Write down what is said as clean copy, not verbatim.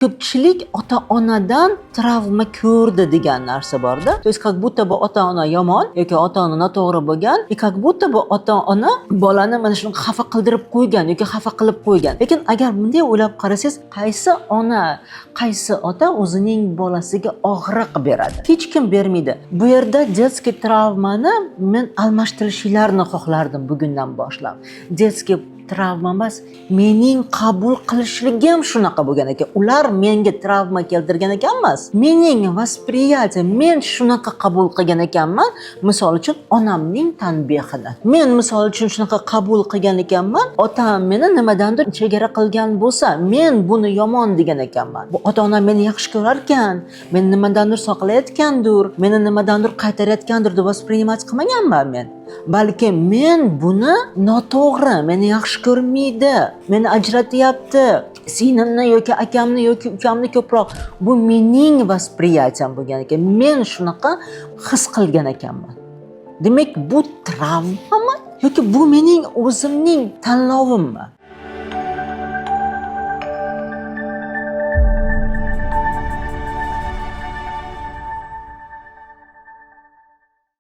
Ko'pchilik ota onadan travma ko'rdi degan narsa borda, то есть как будто бы ota ona yomon yoki ota ona noto'g'ri bo'lgan и как будто бы ota ona bolani mana shunaqa xafa qildirib qo'ygan yoki xafa qilib qo'ygan. Lekin agar bunday o'ylab qarasangiz, qaysi ona, qaysi ota o'zining bolasiga og'riq beradi? Hech kim bermaydi. Bu yerda детский travmani men almashtirishinglarni xohlardim bugundan boshlab. Детский travma emas, mening qabul qilishligim shunaqa bo'lgan ekan. Ular menga travma keltirgan ekan emas, mening восприятие, men shunaqa qabul qilgan ekanman. Misol uchun, onamning tanbehini men, misol uchun, shunaqa qabul qilgan ekanman. Otam meni nimadandir chegara qilgan bo'lsa, men buni yomon degan ekanman. Bu ota onam meni yaxshi ko'rarkan, meni nimadandir saqlayotgandir, meni nimadandir qaytarayotgandir deb воспринимать qilmaganman men. Balki men buni noto'g'ri, meni yaxshi ko'rmaydi, meni ajratyapti, singlimni yoki akamni yoki ukamni ko'proq. Bu mening восприятием bo'lgan ekan, men shunaqa his qilgan ekanman. Demak, bu travmami yoki bu mening o'zimning tanlovimmi?